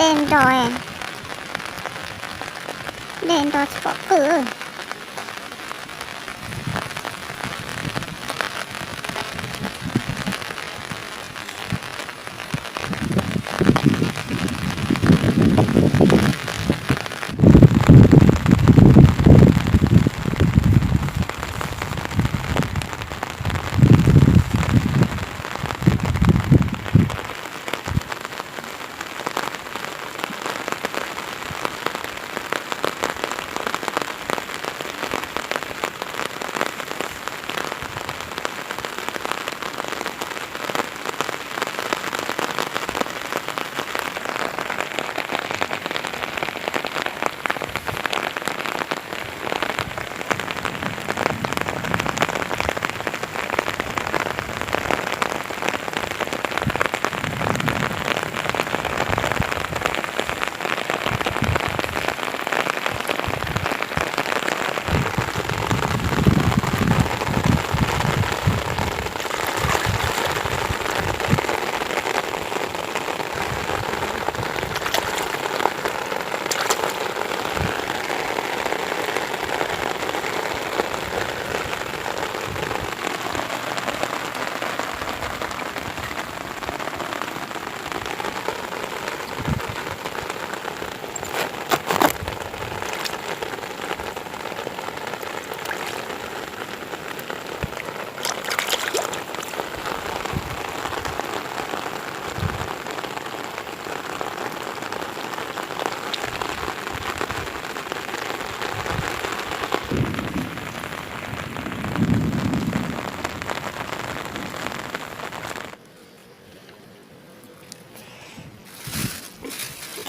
Dej nro, dej nro tsis pom qwj.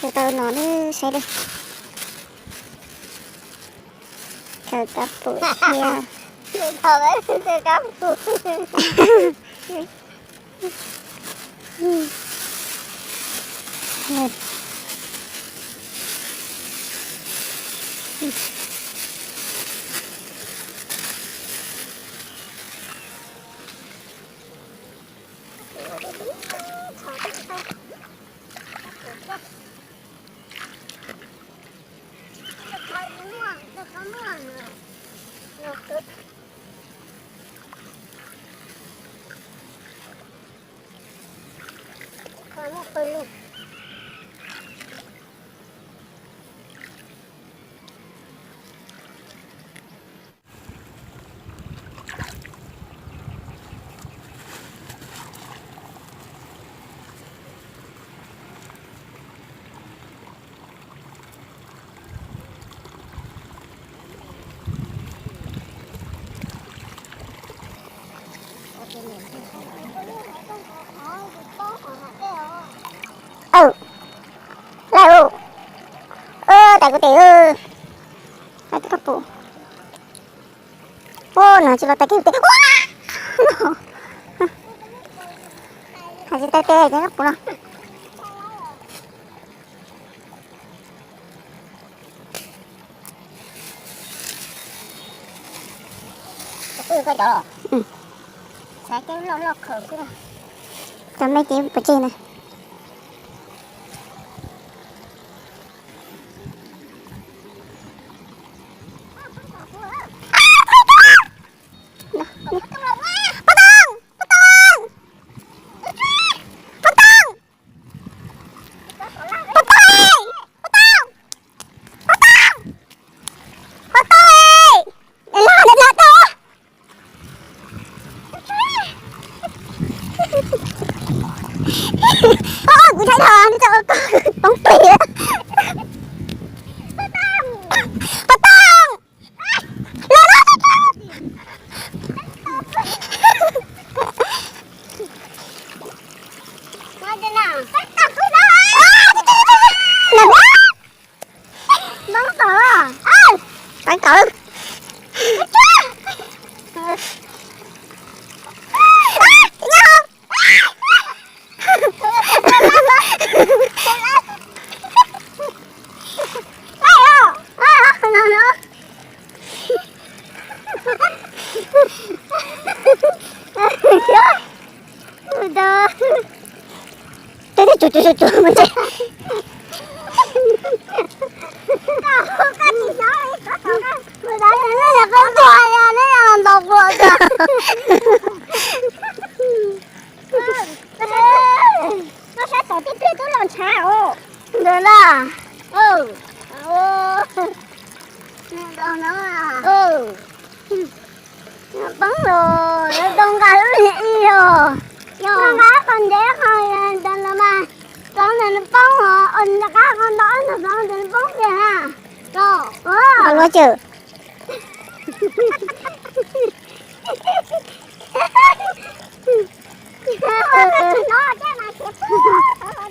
Khaws tau no saib li. Khaws kab pum thiab. Aw, laj u, tas kuv tes, laj twb kab pum. Ua no tsis los tas kiag tes. Hais tsis tas tes ces kab pum no. Cov me ces pov tseg na. Kuv saib dhau nws txawm ua koj poob plig. Pov tooj! Los no! Poob tod, poob tod. Tsuag tsuag tsuag tsuag mus tsev. Koj tsis hnov li, koj tau koj mus dab tsi, nej yog qeeb tuag li, nej yog los ntaus kuv tso. Koj saib tom tib pliag twb los ntshav os. Ntawd na. Poob los, lawv tau nqa lub niag ib os. Nqa qhov ntev qhov ntawd los mas, qhov ntawd nws poob os, nqa qhov ntau ntawd nws poob tiag na. Los cawm.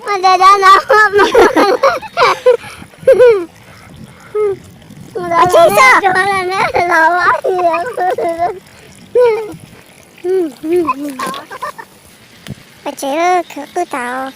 Ua cas dab no. Ua tsis xwb. Ua tsev khwv qwj tas.